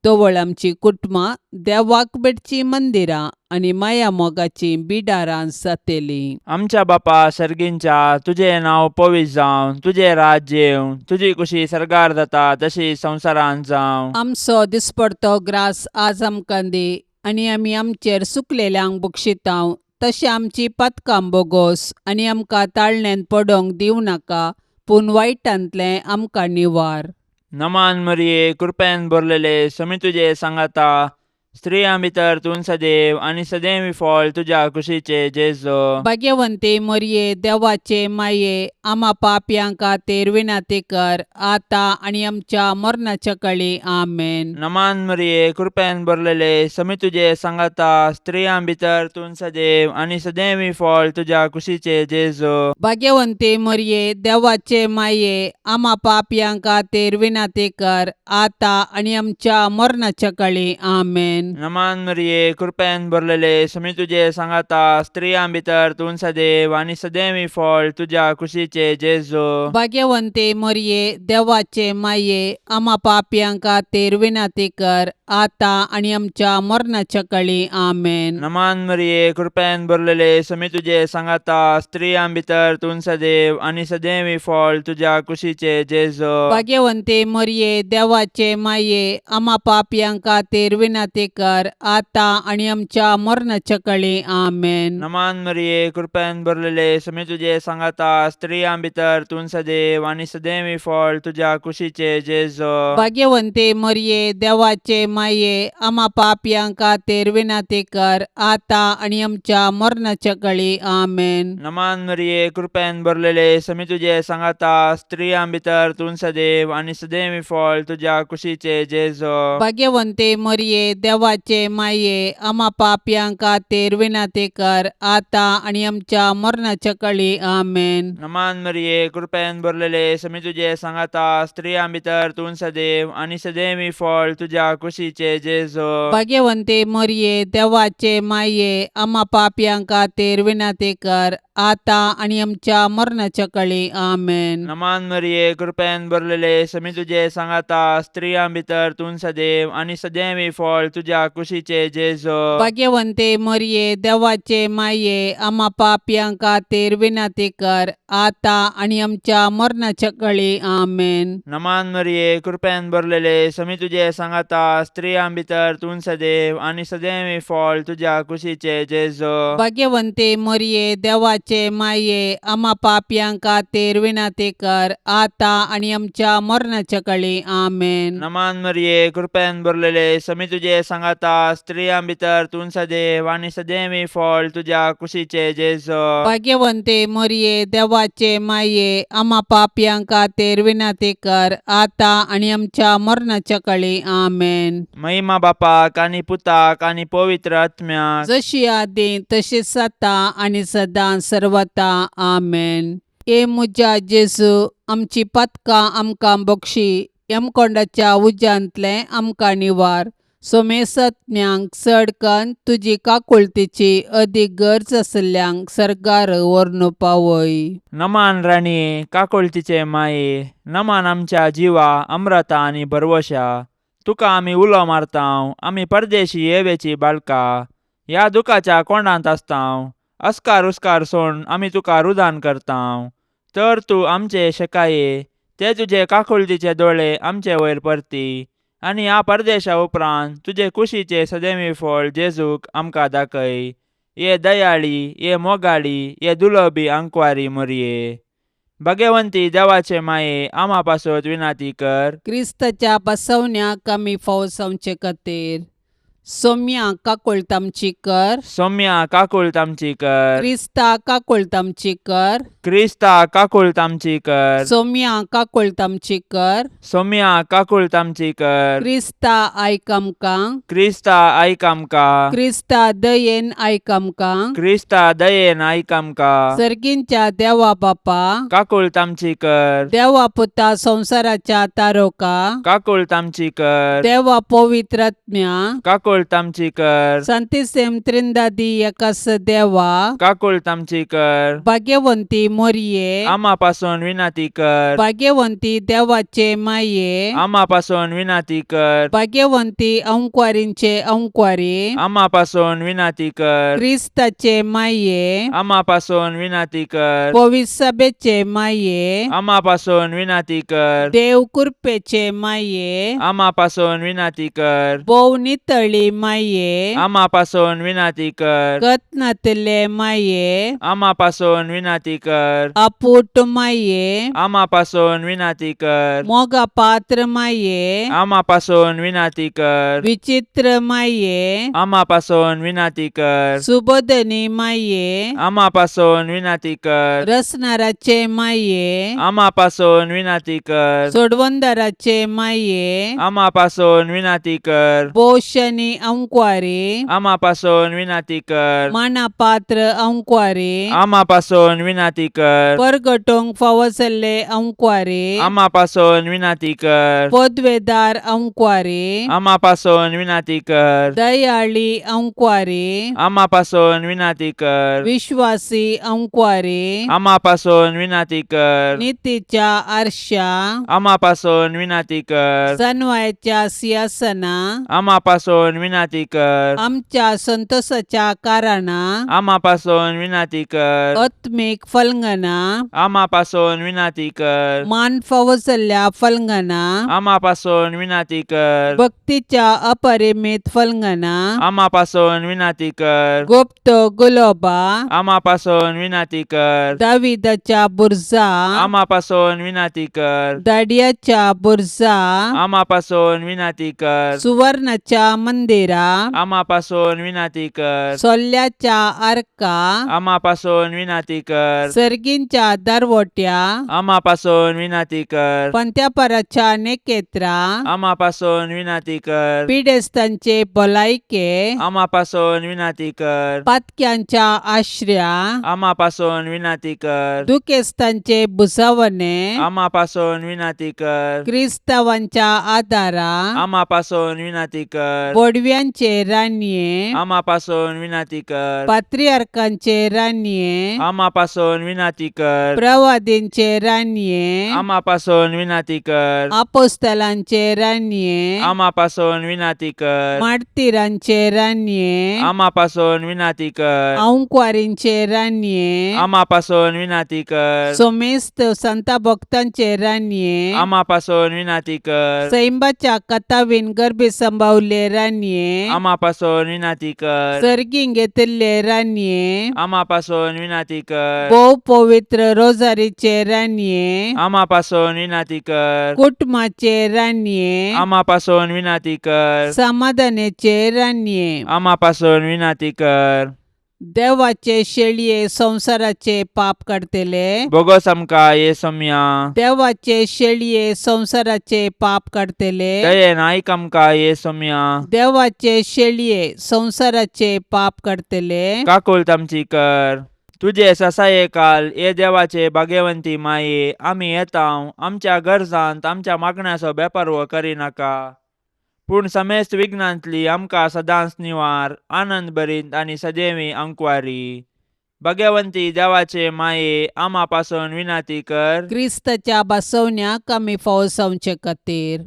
तवळ आमची कुटुंबां देवाक भेटचीं मंदिरां आनी माया मोगाचीं बिडारां जातलीं. आमच्या बापा सर्गींच्या, तुजें नांव पवित्र जावं, तुजें राज्य येवं, तुजी कुशी सर्गार जाता तशी संवसारांत जावं. आमचो दिसपडतो ग्रास आज आमकां दी आनी आमी आमचेर सुकलेल्यांक बक्षितांव तशें आमची पातकां बोगोस आनी आमकां ताळण्यांत पडोवंक दिवं नाका, पूण वायटांतलें आमकां निवार. नमान मरिये, कृपेन भरलेले, समी तुजे सांगाता, स्त्रियां भितर तूं सदैव आनी सदैव फळ तुज्या कुशीचे जेजो. भाग्यवंती मरये, देवाचे माये, आमा पापयां खातीर विनंती कर, आतां आनी आमच्या मरणाच्या कळी. आमेन. नमान मरिये, कृपेन भरलेले, समी तुजे सांगाता, स्त्रियां भितर तूं सदैव आनी सदैव फळ तुज्या कुशीचे जेजो. भाग्यवंती मरये, देवाचे माये, आमा पापयां खातीर विनंती कर, आतां आनी आमच्या मरणाच्या कळी. आमेन. नमान मरिये, कृपेन भरलेले, समी तुजे सांगाता, स्त्रियां भितर तूं सदैव आनी सदैव फळ तुज्या कुशीचे जेजो. भाग्यवंती मरये, देवाचे माये, आमा पापयां खातीर विनंती कर, आतां आनी आमच्या मरणाच्या कळी. आमेन. नमान मरिये, कृपेन भरलेले, समी तुजे सांगाता, स्त्रियां भितर तूं सदैव आनी सदैव फळ तुज्या कुशीचे जेजो. भाग्यवंती मरये, देवाचे माये, आमा पापयां खातीर विनंती कर, आतां आनी आमच्या मरणाच्या कळी. आमेन. नमान मरिये, कृपेन भरलेले, समी तुजे सांगाता, स्त्रियां भितर तूं सदैव आनी सदैव फळ तुज्या कुशीचे जेजो. भाग्यवंती मरये, देवाचे माये, आमा पापयां खातीर विनंती कर, आतां आनी आमच्या मरणाच्या कळी. आमेन. नमान मरिये, कृपेन भरलेले, समी तुजे सांगाता, स्त्रियां भितर तूं सदैव आनी सदैव फळ तुज्या कुशीचे जेजो. भाग्यवंती मरये, देवाचे माये, आमा पापयां खातीर विनंती कर, आतां आनी आमच्या मरणाच्या कळी. आमेन. नमान मरिये, कृपेन भरलेले, समी तुजे सांगाता, स्त्रियां भितर तूं सदैव आनी सदैव फळ तुज्या कुशीचे जेजो. भाग्यवंती मरये, देवाचे माये, आमा पापयां खातीर विनंती कर, आतां आनी आमच्या मरणाच्या कळी. आमेन. नमान मरिये, कृपेन भरलेले, समी तुजे सांगाता, स्त्रियां भितर तूं सदैव आनी सदैव फळ तुज्या कुशीचे जेजो. भाग्यवंती मरये, देवाचे माये, आमा पापयां खातीर विनंती कर, आतां आनी आमच्या मरणाच्या कळी. आमेन. नमान मरिये, कृपेन भरलेले, समी तुजे सांगाता, स्त्रियां भितर तूं सदैव आनी सदैव फळ तुज्या कुशीचे जेजो. भाग्यवंती मरये, देवाचे माये, आमा पापयां खातीर विनंती कर, आतां आनी आमच्या मरणाच्या कळी. आमेन. नमान मरिये, कृपेन भरलेले, समी तुजे सांगाता, स्त्रियां भितर तूं सदैव आनी सदैव फळ तुज्या कुशीचे जेजो. भाग्यवंती मरये, देवाचे माये, आमा पापयां खातीर विनंती कर, आतां आनी आमच्या मरणाच्या कळी. आमेन. महिमा बापाक आनी पुताक आनी पवित्र आत्म्याक, जशी आदी तशीच आतां आनी सदां सर्वता. आमेन. ए म्हज्या जेजू, आमची पातकां आमकां बक्षी, यमकोंडाच्या उज्यांतलें आमकां निवार, सोमेसत्म्यांक चड कन्न तुजी काकुळतीची अदीक गरज आशिल्ल्यांक सर्गार व्हरून पावय. नमान राणये, काकुळतीचे माये, नमान आमच्या जिवा अम्रता आनी भरवशा, तुका आमी उलो मारतांव, आमी परदेशी येवेची बाळका, ह्या दुखाच्या कोंडांत आसतांव, अस्कार उस्कार सोड आमी तुका रुदान करतांव, तर तूं आमचे शेकाये ते तुजे काकुळतीचे दोळे आमचे वयर परती आनी ह्या परदेशा उपरांत तुजे कुशीचे सदैवी फळ जेजूक आमकां दाखय. ये दयाळी, ये मोगाळी, ये दुलबी आंकवारी मोरये, भगवंती देवाचे माये, आमा पासत विनाती कर. क्रिस्ताच्या बसवण्याक आमी फाव जावचे खातीर. सोम्या काकुळट आमची कर. सोम्या काकुळट आमची कर. क्रिस्ता काकुळट आमची कर. क्रिस्ता काकुळट आमची कर. सोम्या काकुळट आमची कर. सोम्या काकुळट आमची कर. क्रिस्ता आयक आमकां. क्रिस्ता आयक आमकां. क्रिस्ता दयेन आयक आमकां. क्रिस्ता दयेन आयक आमकां. सर्गींच्या देवा बापा, काकुळट आमची कर. देवा पुता संवसाराच्या तारोका, काकुळट आमची कर. देवा पवित्रात्म्या, काकुळट आमची कर. संतिसेम त्रिंदादी एकास देवा, काकुळट आमची कर. भाग्यवंती मोरये, आमा पासून विनंती कर. भाग्यवंती देवाचे माये, आमा पासून विनंती कर. भाग्यवंती अंकवारींचे अंकवारी, आमा पासून विनंती कर. क्रिस्ताचे माये, आमा पासून विनंती कर. पविसभेचे माये, आमा पासून विनंती कर. देव कृपेचे माये, आमा पासून विनंती कर. भोव नितळी माये, आमा पासून विनंती कर. गत नातिल्ले माये, आमा पासून विनंती कर. आपूट माये, आमा पासून विनंती कर. मोगा पात्र माये, आमा पासून विनंती कर. विचित्र माये, आमा पासून विनंती कर. सुबोधनी माये, आमा पासून विनंती कर. रसनाराचे माये, आमा पासून विनंती कर. सोडवंदाराचे माये, आमा पासून विनंती कर. पोषणी अंकवारी, आमा पासून विनंती कर. माना पात्र अंकवारी, आमा पासून विनंती कर. परगटोंक फावो जाल्ले अंकवारी, आमा पासून विनंती कर. पदवेदार अंकवारी, आमा पासून विनंती कर. दयाळी अंकवारी, आमा पासून विनंती कर. विश्वासी अंकवारी, आमा पासून विनंती कर. नितीच्या आरशा, आमा पासून विनंती कर. सनवायच्या सिंहासना, आमा पासून विनंती कर. आमच्या संतोषाच्या कारणा, आमा पासून विनंती कर. आत्मीक फलंगना, आमा पासून विनंती कर. मान फावो जाल्ल्या फलंगना, आमा पासून विनंती कर. भक्तीच्या अपरिमित फलंगना, आमा पासून विनंती कर. गुप्त गुलोबा, आमा पासून विनंती कर. दाविदाच्या बुरजा, आमा पासून विनंती कर. दाडियाच्या बुरजा, आमा पासून विनंती कर. सुवर्णाच्या मंदिरा, आमा पासून विनंती कर. सोल्ल्याच्या आर्का, आमा पासून विनंती कर. सर्गींच्या दरवट्या, आमा पासून विनंती कर. पंत्यापराच्या नेकेत्रा, आमा पासून विनंती कर. पिडेस्तांचे भलायके, आमा पासून विनंती कर. पातक्यांच्या आश्र्या, आमा पासून विनंती कर. दुखेस्तांचे भुजावणे, आमा पासून विनंती कर. क्रिस्तावांच्या आदारा, आमा पासून विनंती कर. बोडव्यांचे रानये, आमा पासून विनंती कर. पात्रियार्कांचे रानये, आमा पासून विनंती कर. प्रवादींचे रानये, आमा पासून विनंती कर. आपोस्तलांचे रानये, आमा पासून विनंती कर. मार्तिरांचे रानये, आमा पासून विनंती कर. अंकवारींचे रानये, आमा पासून विनंती कर. सोमेस्त संता भक्तांचे रानये, आमा पासून विनंती कर. सैंबाच्या कथावीन गर्भी संभावले रानये, आमा पासून विनंती कर. सर्गीं घेतिल्ले रानये, आमा पासून विनंती कर. भोव पवित्र रोजारीचे रानये, आमा पासून विनंती कर. कुटुंबाचे रानये, आमा पासून विनंती कर. समाधानाचे रानये, आमा पासून विनंती कर. देवाचे शेळये संवसाराचे पाप काडतले, बोगस आमकां ये सोम्या. देवाचे शेळये संवसाराचे पाप काडतले, दयेन आयक आमकां ये सोम्या. देवाचे शेळये संवसाराचे पाप काडतले, काकुळट आमची कर. तुजे ससाये काल ये देवाचे भाग्यवंती माये, आमी येता आमच्या गरजांत आमच्या मागण्याचो बेपारवो करिनाका, पूण समेस्त विघ्नांतली आमकां सदांच निवार, आनंद भरीत आनी सदैवी अंकवारी. भाग्यवंती देवाचे माये, आमा पासून विनंती कर. क्रिस्ताच्या बसवण्याक आमी फावो जावचे खातीर.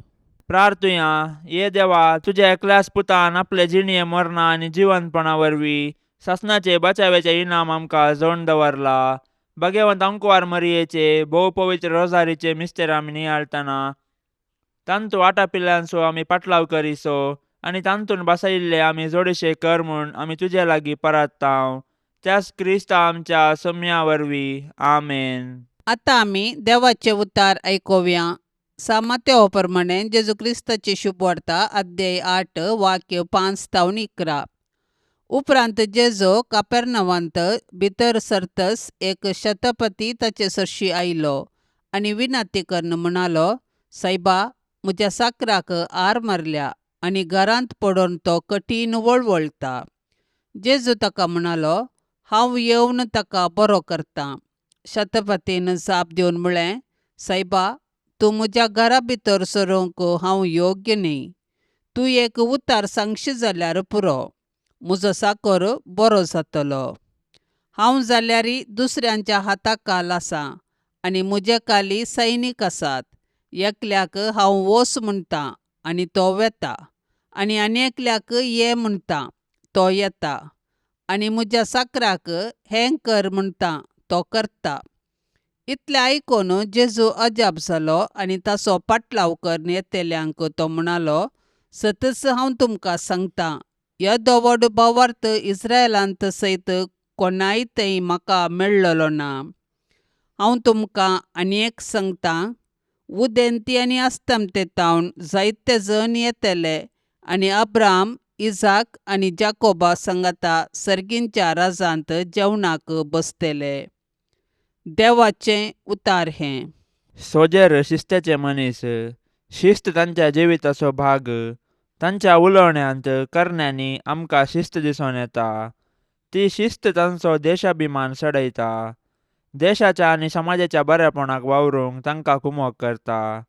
प्रार्थुया. ये देवा, तुज्या एकल्याच पुतान आपले जिणये मरणा आनी जिवंतपणा वरवीं सासणाचे बचाव्याचे इनाम आमकां जोड दवरला. भाग्यवंत अंकवार मरियेचे भोव पवित्र रोजारीचे मिस्तेर आमी नियाळतना तांतू आटापिल्ल्यांचो आमी पाटलाव करिसो आनी तांतून बसयिल्ले आमी जोडशे कर म्हूण आमी तुजे लागीं परत्तांव, त्याच क्रिस्ता आमच्या सम्या वरवीं. आमेन. आतां आमी देवाचे उतार आयकुया. सामात्यो प्रमाणे जेजू क्रिस्ताची शुभवार्ता अध्याय 8 वाक्य 5 तावन 11. उपरांत जेजो कापेर्नवांत भितर सरतस एक शतपती ताचे सरशी आयलो आनी विनंती करून म्हणालो, सायबा, म्हज्या साकराक आर मारल्या आनी घरांत पडून तो कठीण वळवळटा. जेजू ताका म्हणालो, हांव येवन ताका बरो करतां. शतपतीन जाप दिवन म्हळें, सायबा, तूं म्हज्या घरा भितर सरूंक हांव योग्य न्ही. तूं एक उतार सांगशी जाल्यार पुरो, म्हजो साकर बरो जातलो. हांव जाल्यार दुसऱ्यांच्या हाताखाल आसा आनी म्हजे खाली सैनीक आसात. एकल्याक हांव वोस म्हणटा आनी तो वेता आनी आनी एकल्याक ये म्हणटा, तो येता आनी म्हज्या साकराक हें कर म्हणटा, तो करता. इतलें आयकून जेजू अजाप जालो आनी ताचो पाटलाव करून येतल्यांक तो म्हणालो, सतच हांव तुमकां सांगता, येदो व्हड भावार्थ इस्रायलांत सयत कोणाय थंय म्हाका मेळ्ळलो ना. हांव तुमकां आनी एक सांगता, उदेंती आनी अस्तमते तावन जायते जण येतले आनी अब्राहम, इजाक आनी जाकोबा सांगाता सर्गींच्या राजांत जेवणाक बसतले. देवाचें उतार हें. सोजेर शिस्तेचे मनीस, शिस्त तांच्या जिविताचो भाग. तांच्या उलोवण्यांत करण्यांनी आमकां शिस्त दिसून येता. ती शिस्त तांचो देशाभिमान चडयता. देशाच्या आनी समाजाच्या बरेपणाक वावरूंक तांकां कुमोक करता.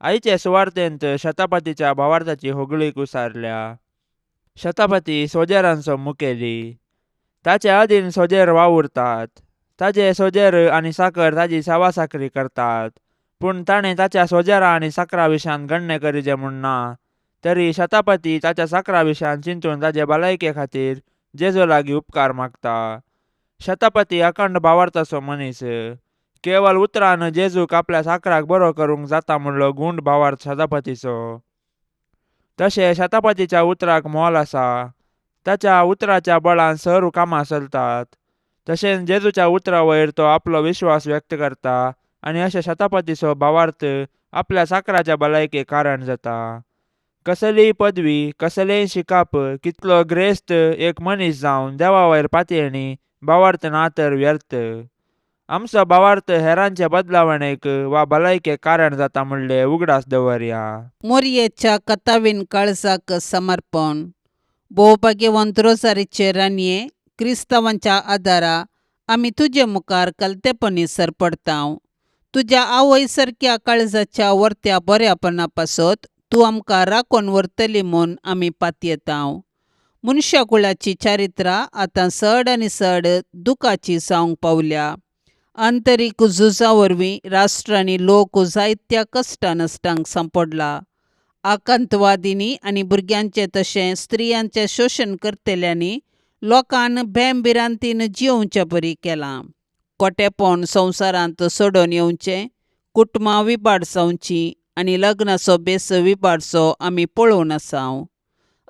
आयचे सुवार्तेंत शतपतीच्या भावार्थाची होगळीक उसारल्या. शतपती सोजेरांचो मुखेली. ताचे अधीन सोजेर वावुरतात. ताजे सोजेर आनी साकर ताजी सावा साकरी करतात. पूण ताणें ताच्या सोजेरा आनी साकरा विशयान गण्णे करीजे म्हूण ना, तरी शतपती ताच्या साकरा विशयान चिंतून ताजे भलायके खातीर जेजू लागीं उपकार मागता. शतपती अखंड भावार्थाचो मनीस. केवल उतरान जेजूक आपल्या साकराक बरो करूंक जाता म्हणलो गुंड भावार्थ शतपतीचो. तशें शतपतीच्या उतराक मोल आसा. ताच्या उतराच्या बळान सर्व कामां चलतात. तशेंच जेजूच्या उतरा वयर तो आपलो विश्वास व्यक्त करता आनी अशें शतपतीचो भावार्थ आपल्या साकराच्या भलायकेक कारण जाता. कसलीय पदवी, कसलेंय शिकाप, कितलो ग्रेस्त एक मनीस जावन देवा वयर पातयेणी भावार्थ ना तर व्यर्थ. आमचो भावार्थ हेरांचे बदलावणेक वा भलायकेक कारण जाता म्हणलें उगडास दवरया. मोरयेच्या कथावीन काळजाक समर्पण. भोवभाग्यवंत रोजारीचे राणये, क्रिस्तांवांच्या आदारा आमी तुजे मुखार कलतेपणी सरपडतांव. तुज्या आवय सारक्या काळजाच्या वर्त्या बऱ्यापणा पासत तूं आमकां राखून व्हरतली म्हूण आमी पातयेतांव. मनशाकुळाची चारित्रां आतां चड आनी चड दुखाची जावंक पावल्या. आंतरीक झुजा वरवीं राष्ट्रांनी लोक जायत्या कश्टा नश्टांक सांपडला. आकांतवादींनी आनी भुरग्यांचें तशें स्त्रियांचें शोशण करतल्यांनी लोकान भेम भिरांतीन जियोवचे परी केलां. कोटेपण संवसारांत सोडून येवचें, कुटुंबां विबाड जावचीं आनी लग्नाचो बेस विबाडचो आमी पळोवन आसाव.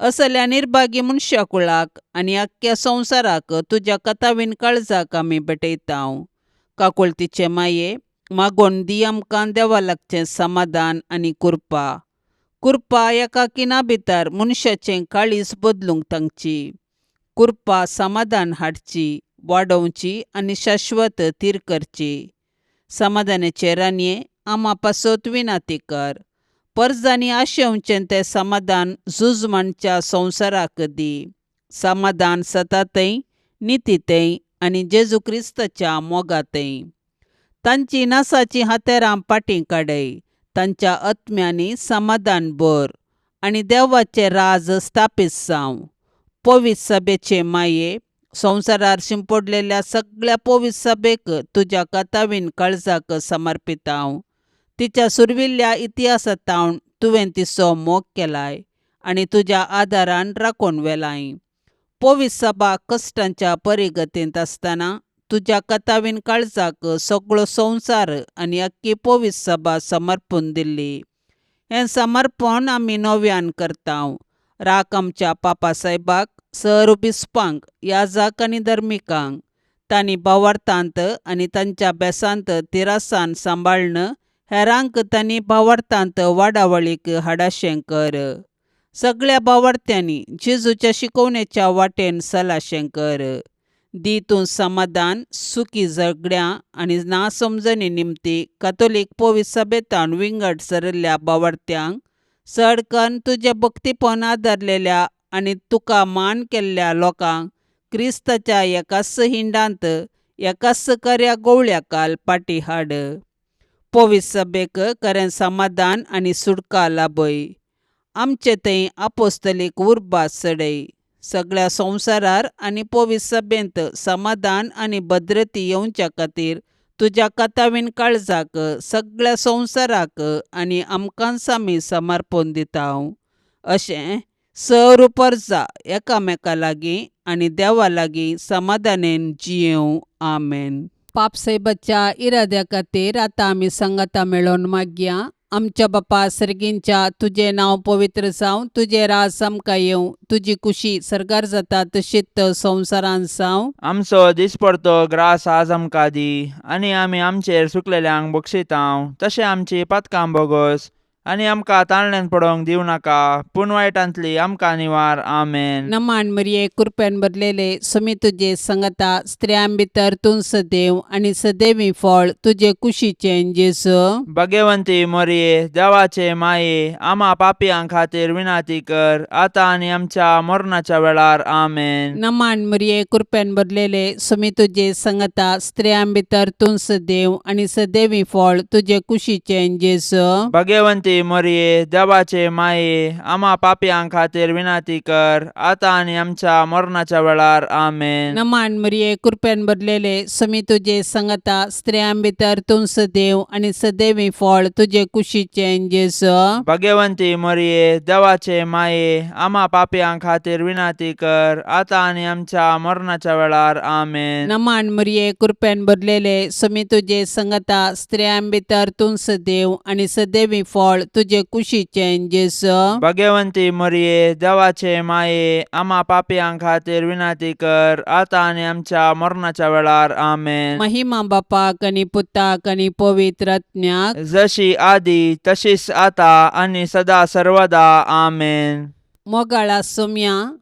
असल्या निर्भागी मनशाकुळाक आनी आख्ख्या संवसाराक तुज्या कथावीन काळजाक आमी भेटयतांव. काकुळतीचे माये, मागोन दी आमकां देवा लागचें समाधान आनी कृपा. कृपा एका किना भितर मनशाचें काळीज बदलूंक तांगची. कृपा समाधान हाडची, वाडोवची आनी शाश्वत थीर करची. समाधानाचे राणये, आमा पासत विनाती कर. परजांनी आशेवचें तें समाधान झूज मांडच्या संवसाराक दी. समाधान सतातय, नितीतय आनी जेजू क्रिस्ताच्या मोगातय. तांची नासाचीं हातेरां पाटीं काडय, तांच्या आत्म्यांनी समाधान भर आनी देवाचें राज स्थापीत जावं. पवित्र सभेचे माये, संवसारार शिंपडलेल्या सगळ्या पवित्र सभेक तुज्या कथावीन काळजाक समर्पितांव. तिच्या सुरविल्ल्या इतिहासांत तुवें तिचो मोग केलाय आनी तुज्या आदारान राखून व्हेलाय. पवित्र सभा कश्टांच्या परिगतींत आसतना तुज्या कथावीन काळजाक सगळो संवसार आनी अख्खी पवित्र सभा समर्पून दिल्ली. हें समर्पण आमी नव्यान करतांव. राख आमच्या पापा सायबाक, सर बिस्पांक, याजाक आनी धर्मिकांक, तांणी भावार्थांत आनी तांच्या बेसांत तिरासान सांबाळ्न हेरांक तांणी भावार्थांत वाडावळीक हाडाशें कर. सगळ्या भावार्थ्यांनी जेजूच्या शिकवणेच्या वाटेन सलाशें कर. दी तूं समाधान सुखी झगड्यां आनी नासमजणी निमती कातोलीक पवित्र सभेंतावन विंगड सरिल्ल्या भावार्थ्यांक चड कन्न तुजें भक्तीपण आदारलेल्या आनी तुका मान केल्ल्या लोकांक क्रिस्ताच्या एकाच हिंडांत एकाच खऱ्या गोवळ्याकाल पाटी हाड. पवित्र सभेक खरें समाधान आनी सुटका लाभय. आमचे थंय आपोस्तलीक उर्बा चडय. सगळ्या संवसारार आनी पवित्र सभेंत समाधान आनी भद्रती येवच्या खातीर तुज्या कथावीन काळजाक सगळ्या संवसाराक आनी आमकांच आमी समर्पण दिता. अशें सर्व परजा एकामेका लागीं आनी देवा लागीं समाधानेन जियेवं. आमेन. पापसायबाच्या इराद्या खातीर आतां आमी सांगाता मेळोवन मागया. आमच्या बापा सर्गींच्या, तुजें नांव पवित्र जावं, तुजें राज आमकां येवं, तुजी खुशी सर्गार जाता तशीच संवसारांत जावं. आमचो दिसपडतो ग्रास आज आमकां दी आनी आमी आमचेर सुकलेल्यांक बक्षितांव तशें आमची पातकां बोगोस आनी आमकां ताळण्यान पडोवंक दिवं नाका पूण वायटांतली आमकां निवार. आमेन. नमान मरिये, कृपेन भरलेले, सुमी तुजे संगता, स्त्रियां भितर तूं सदैव आनी सदैवी फळ तुजे कुशीचें जेजू. भगवंती मोरये, देवाचे माये, आमा पापयां खातीर विनाती कर आतां आनी आमच्या मरणाच्या वेळार. आमेन. नमान मरिये, कृपेन भरलेले, सुमी तुजे संगता, स्त्रियां भितर तूं सदैव आनी सदैवी फळ तुजे कुशीचें जेजू. भगवंती मोरये, देवाचे माये, आमा पापयां खातीर विनाती कर आतां आनी आमच्या मरणाच्या वेळार. आमेन. नमान मरिये, कृपेन भरलेले, सुमी तुजे संगता, स्त्रियां भितर तूं सदैव आनी सदैवी फळ तुजे कुशीचें जेजू. भगवंती मोरये, देवाचे माये, आमा पापयां खातीर विनाती कर आतां आनी आमच्या मरणाच्या वेळार. आमेन. नमान मरिये, कृपेन भरलेले, सुमी तुजे संगता, स्त्रियां भितर तूं सदैव आनी सदैवी फळ तुजे कुशीचें जेजू. भगवंती मोरये, देवाचे माये, आमा पापयां खातीर विनाती कर आतां आनी आमच्या मरणाच्या वेळार. आमेन. महिमा बापाक आनी पुताक आनी पवित्र आत्म्याक, जशी आदी तशीच आता आनी सदा सर्वदा. आमेन. मोगाळा सोम्या,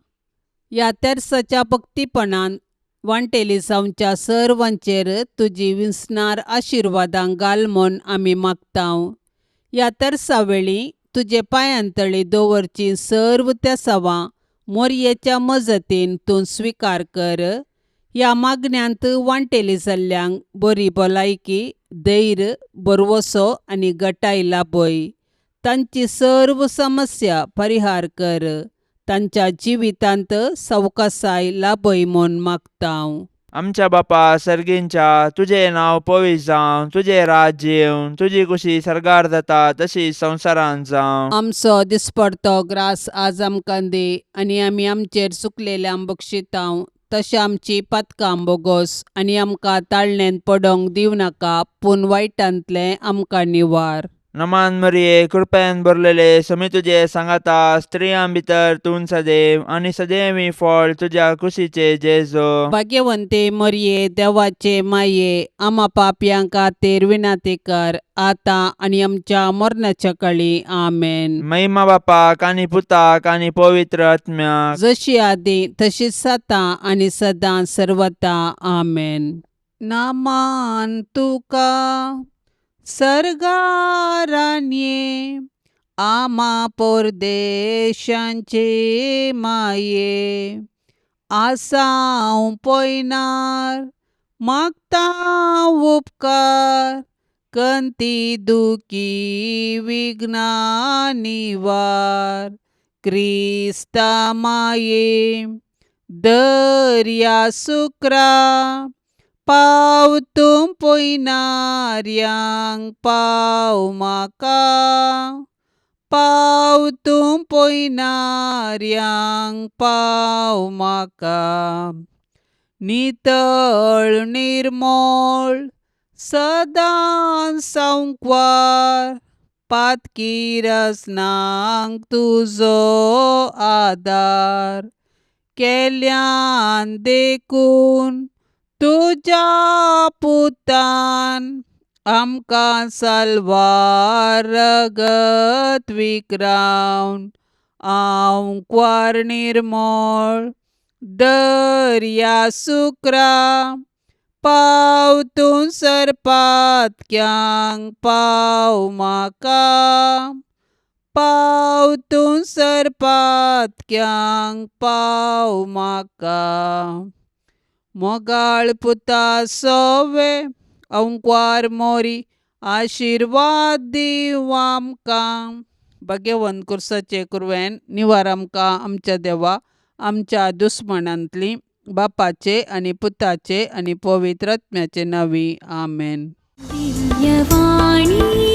ह्या तेर्साच्या भक्तीपणान वांटेली जावच्या सर्वांचेर तुजी विसणार आशिर्वादां घाल म्हूण आमी मागतांव. ह्या तेर्सा वेळी तुजे पांयांतळी दवरची सर्व तेसावां मोरयेच्या मजतीन तूं स्विकार कर. ह्या मागण्यांत वांटेली जाल्ल्यांक बरी भलायकी, धैर्य, भरवसो आनी गटाय लाभय. तांची सर्व समस्या परिहार कर. तांच्या जिवितांत सवकासाय लाभय म्हूण मागतांव. आमच्या बापा सर्गींच्या, तुजें नांव पवित्र जावं, तुजें राज्य येवं, तुजी कुशी सर्गार जाता तशी संवसारांत जावं. आमचो दिसपडतो ग्रास आज आमकां दी आनी आमी आमचेर चुकलेल्यांक बक्षितांव तशें आमची पातकां बोगोस आनी आमकां ताळणेंत पडोवंक दिवं नाका पूण वायटांतलें आमकां निवार. नमान मरिये, कृपेन भरलेले, समी तुजे सांगाता, स्त्रियां भितर तूं सदैव आनी सदैवी फळ तुज्या कुशीचे जेजो. भाग्यवंते मरिये, देवाचे माये, आमा पापयां खातीर विनाती कर आतां आनी आमच्या मरणाच्या काळी. आमेन. महिमा बापाक आनी पुताक आनी पवित्र आत्म्याक, जशी आदी तशीच आतां आनी सदां सर्वता. आमेन. नामान तुका सर्गारान्ये, आमा परदेशांचे माये, आसाव पयनार मागता उपकार, कंती दुखी विघ्ना निवार. क्रिस्ता माये दर्या सुक्रा, पाव तूं पयनार्यांक पाव म्हाका, पाव तूं पयनार्यांक पाव म्हाका. नितळ निर्मळ सदां सांकवार, पातकी रसनांक तुजो आदार, केल्यान देखून तुज्या पुतान आमकां साल्वार रगत विक्रावन आंवक्वार निर्मोळ दर्या सुक्रा पाव तूं सरपातक्यांक पाव म्हाका पाव तूं सरपातक्यांक पाव म्हाका मोगाळ पुता सोवे अंकवार मोरी आशिर्वाद दीव आमकां भाग्यवंत कुर्साचे कुरवेन निवार आमकां आमच्या देवा आमच्या दुस्मनांतली बापाचे आनी पुताचे आनी पवित्र आत्म्याचे नांवी आमेन. दिव्यवाणी.